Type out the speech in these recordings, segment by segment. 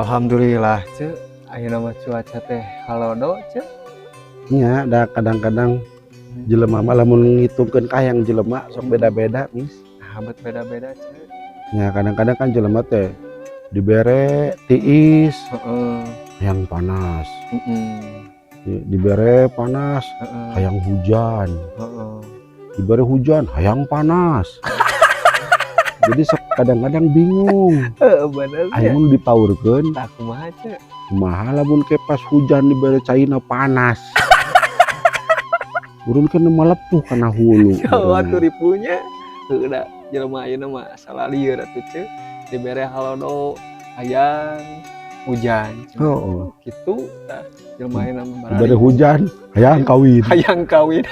Alhamdulillah, Ceu. Ayeuna mah cuaca teh halodo, Ceu. Nya da kadang-kadang jelema mah lamun ngitungkeun kahayang jelema sok beda-beda, Mis. Nah, bet beda-beda, Ceu. Nya kadang-kadang kan jelema teh dibere tiis hayang panas. Dibere panas hayang hujan. Dibere hujan hayang panas. Jadi sok kadang-kadang bingung. Heeh, bener Aya ya. Mun dipaurkeun Tah, kumaha, Ceu? Kumaha lamun ke pas hujan dibere caina panas. Urun kan malepuh kana hulu. Oh, atuh ripunya. Heueuh, da jelema ayeuna mah salah lieur atuh, Ceu. Dibere halodo hayang hujan. Heeh. Kitu tah jelema ayeuna mah. Dibere hujan hayang kawin. Hayang kawin.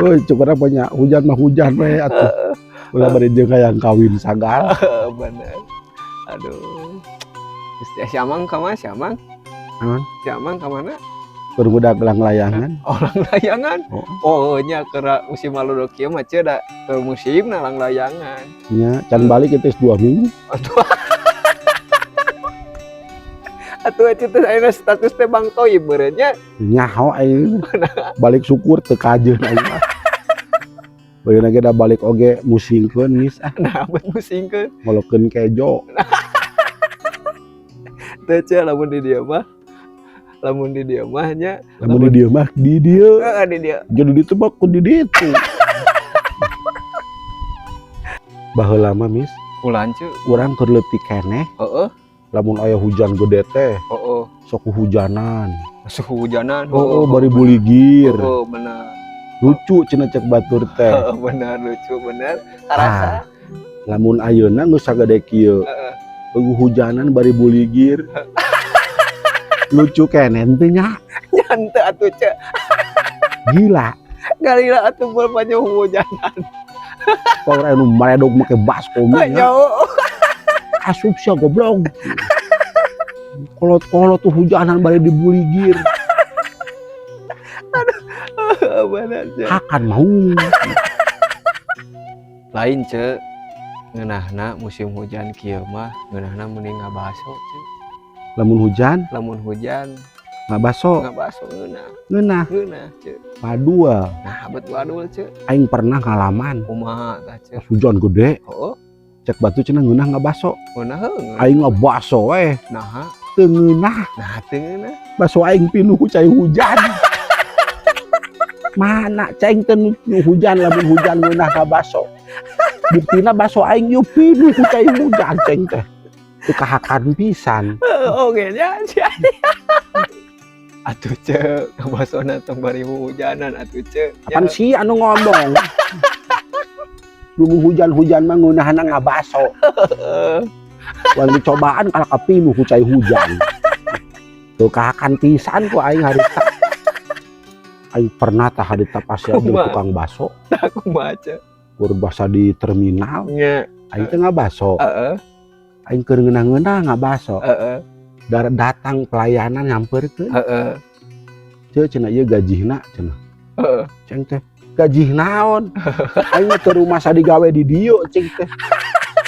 Euy, cukup banyak hujan mah hujan we atuh. Ulah bari jeung hayang kawin sagala. Bener. Aduh. Geus, si Amang ka mana, si Amang? Naon? Si Amang ka mana? Keur ngudag langlayangan. Oh, langlayangan. Oh. Oh, nya keur musim halodo kieu mah, Ceu, da keur musimna langlayangan. Nya can balik itu 2 minggu. Aduh. Atuh eta teh ayeuna status teh Bang Toib meureun nya. Nyaho aing. Balik syukur teu kajeun aing mah. Bayeuna ge da balik oge musingkeun, Mis, ah. Nah, bet musingkeun. Ngolokeun kejo. Teu, Ceu, lamun di dieu mah. Lamun di dieu mah nya. Lamun di dieu mah di dieu. Heeh, di dieu. Jadi ditu mah ku di ditu. Baheula mah, Mis, Kulan, Ceu. Urang keur leutik keneh lamun aya hujan gede teh sok hujanan. Masuk hujanan. Oh, bari buligir. Heeh, bener. Lucu cenah cek batur teh. Heeh, bener, lucu bener. Karasa. Ah, lamun ayeuna geus sagede kieu, eueuh hujanan bari buligir. Lucu keneh teh nya. Nya henteu atuh, Ceu. Gila. Galila atuh moal panjang hujanan. Power anu maredog make baskom nya. Nya. Asup sia, goblok. Kolot-kolot tuh hujanan bari dibuligir. Bener, Ceu. Hakan mau. Lain, Ceu. Ngeunahna musim hujan kieu mah ngeunahna mending ngabaso, Ceu. Lamun hujan Lamun hujan ngabaso ngabaso ngeunah. Ngeunah. Ngeunah, Ceu. Padua. Nah, bet wadul, Ceu. Aing pernah ngalaman Kumaha tah, Ceu? Pas hujan gede, cek batu cenah ngeunah ngabaso. Ngeunah heuh. Aing ngabaso we. Naha? Teu ngeunah. Nah, teu ngeunah. Baso aing pinuh ku cai hujan. Mana cai teu nu hujan lamun hujan ngeunah ngabaso. Buktina baso aing yeuh pinuh ku cai hujan ceng teh. Teu kahakan pisan. Oke nya. Atuh, Ceu, ngabasona tong bari hujanan atuh, Ceu. Apaan sih anu ngomong? Lamun hujan-hujan mah ngeunahna ngabaso. Wal dicobaan kalah kapinuh ku cai hujan. Teu kahakan pisan ku aing harita. Aing pernah tah harita pas ya jeung Kumaha? Tukang baso. Tah, kumaha, Ceu? Keur basa di terminal, aing teh ngabaso. Aing keur ngeunah-ngeunah ngabaso. Datang pelayanan nyamperkeun. "Ceu," cenah, "ieu gajihna," cenah. Ceng teh, "Gaji naon? Aing mah teu rumasa digawe di dieu," ceng teh.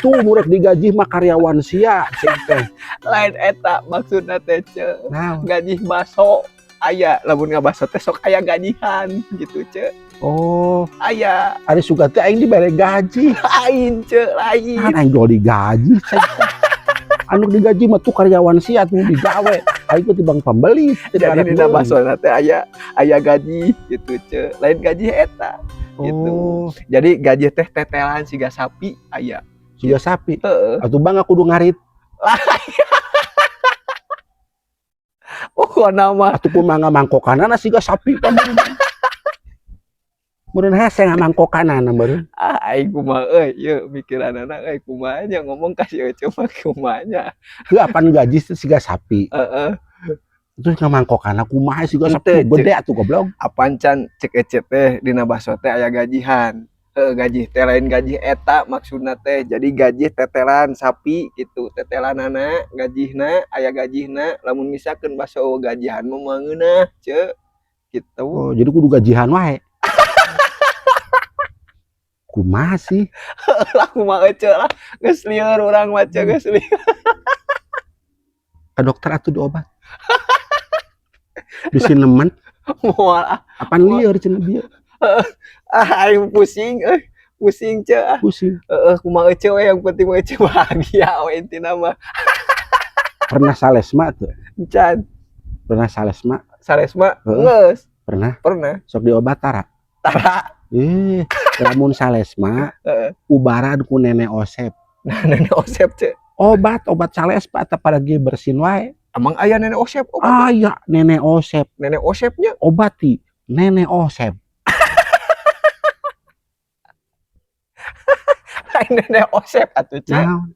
"Tuh murek digaji mah karyawan sia," ceng teh. Lain eta maksudna teh, Ceu. Naon? Gaji baso aya, lamun ngabaso teh sok aya gajihan gitu, Ceu. Oh, Aya. Ari suka teh aing dibere gaji. Lain, Ceu, lain. Kan aing jual digaji, ceng teh. Anu digaji mah tuh karyawan sia tuh digawe. Aing mah tibang pembeli. Teu Jadi arek dina meuli. Basona teh aya aya gaji gitu, Ceu. Lain gaji eta gitu. Oh, Jadi gaji teh tetelan siga sapi aya. Siga sapi. Heeh. Atuh bang kudu ngarit. Oh, nama. Atuh kumaha ngamangkokanana siga sapi pan. Meureun hese ngamangkokanana meureun. Ah, aing kumaha euy, ieu mikiranana euy, kumaha nya ngomong ka si Ece mah kumaha nya. Heuh, apan gaji teh siga sapi. Terus ngamangkokanna kumaha siga sapi? Henteu, gede atuh, goblok. Apan can cek Ece teh dina baso teh aya gajihan. Heuh, gaji teh lain gaji eta maksudna teh. Jadi gaji tetelan sapi gitu, tetelanana gajihna aya gajihna, lamun misalkeun baso gajihan mah moal ngeunah, Ceu. Gitu. Oh, jadi kudu gajihan wae. Kumaha sih? Lah, kumaha Ece lah, geus lieur urang mah, Ceu, geus lieur. Ka dokter atuh diobat. Bisi nemen. Moal ah. Apaan lieur cenah bieu. Ah, aing pusing euy. Pusing, Ceu, ah. Pusing. Heeh, kumaha Ece we, yang penting mah Ece bahagia we intina mah. Pernah salesma tuh? Encan. Pernah salesma? Salesma? Heeh. Geus. Pernah? Pernah. Sok diobat tara? Tara. Eh, lamun salesma ubaran ku Nenek Osep. Nah, Nenek Osep, Ceu. Obat obat salesma eta pada ge bersin wae. Emang aya Nenek Osep obat? Aya Nenek Osep. Nenek Osepnya? Obati Nenek Osep. Lain Nenek Osep atuh, Ceu. Naon?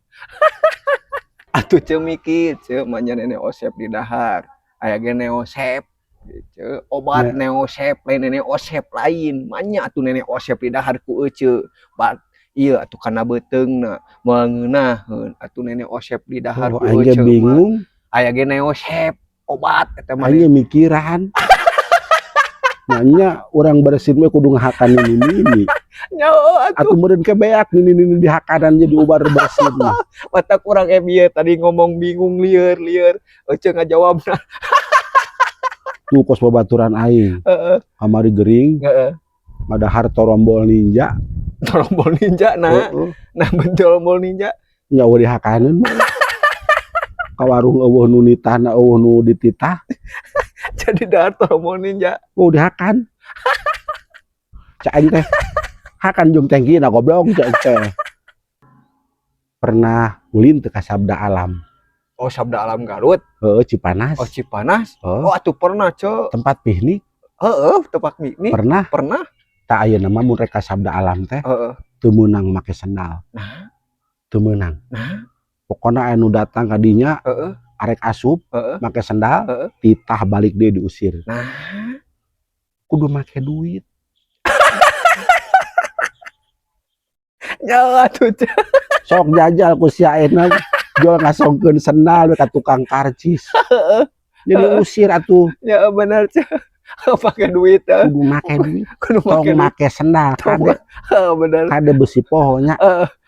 Atuh Ceu mikir, Ceu, manya Nenek Osep di dahar. Aya ge Neosep. Ceu, obat Neosep lain Nenek Osep lain. Manya atuh Nenek Osep di dahar ku Ece. Bat ieu atuh kana beuteungna moal ngeunaheun atuh Nenek Osep di dahar Oh, ku aing ge Ece mah. Bingung. Aya ge Neosep obat eta mah. Aing ge mikiran. Nanya urang bersin mah kudu ngahakan nini-nini. Nya heuh atuh. Atuh meureun ke beak nini-nini dihakanan jadi ubar bersin mah. Mata kurang ieu tadi ngomong bingung lieur-lieur. Ece ngajawabna. Tuh kos babaturan aing. Kamari gering, ngadahar torombol ninja. Torombol ninja nah. Heeh. Nah, bentuk torombol ninja. Nya eueuh dihakaneun mah. Ka warung eueuh nu nitahna, eueuh nu dititah. Jadi dahar torombol ninja. Oh, dihakan. Cak aing teh hakan jeung tengkina goblok cak teh. Pernah ulin teu ka Sabda Alam? Oh, Sabda Alam Garut. Heeh, Cipanas. Oh, Cipanas. Heeh. Oh, atuh pernah, Ceu. Tempat piknik. Heeh, tempat piknik. Pernah? Pernah. Tak ayeuna mah mun rek ka Sabda Alam teh teu meunang make sendal. Nah. Teu meunang. Nah. Pokona anu datang ka dinya arek asup make sendal, titah balik deui diusir. Nah. Kudu make duit. Nyawa tuh, Ceu. Sok jajal ku sia ayeuna jual ngasongkeun sendal ka tukang karcis. Jadi usir atuh. Ya benar, Ceu. Pakai duit ya. Kudu make duit. Kudu Tong make duit. make sendal Tong kade. Heeh, bener. Kade besi pohonya.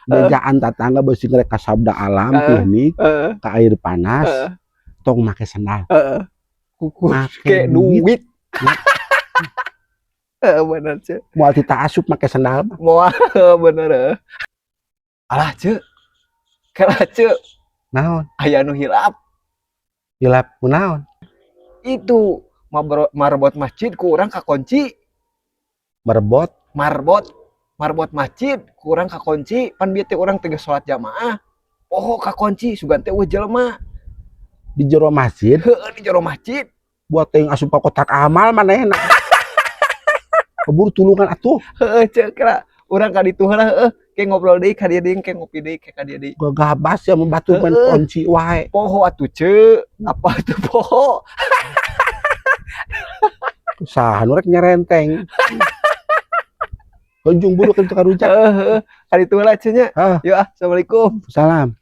Bejaan tatangga besi ngerek ka Sabda Alam piknik ka air panas. Tong make sendal. Heeh. Kuku Make ke duit. duit. Heeh, bener, Ceu. Moal tita asup make sendal mah. Moal, bener heeh. Alah, Ceu. Kala, Ceu. Naon? Aya nu hilap. Hilap kunaon? Itu marbot masjid ku urang kakunci. Marbot? Marbot. Marbot masjid ku urang kakunci, pan bieu teh urang teh geus salat jamaah. Poho kakunci sugan teh eueuh jelema. Di jero masjid? Heeh, di jero masjid. Buat teh asup ka kotak amal manehna. Keburu tulungan atuh. Heeh, Ceu, kira urang ka ditu heula heueuh. Ke ngobrol deui ka dieu deui, ke ngopi deui ke ka dieu deui. Gagabas ya membantu main kunci wae. Poho atuh, Ceu. Apa atuh poho? Saha nu rek nyerenteng. Ujung buru ka rujak. Heeh, ka ditu heula, Ceu nya. Heeh. Yuk ah, assalamualaikum. Salam.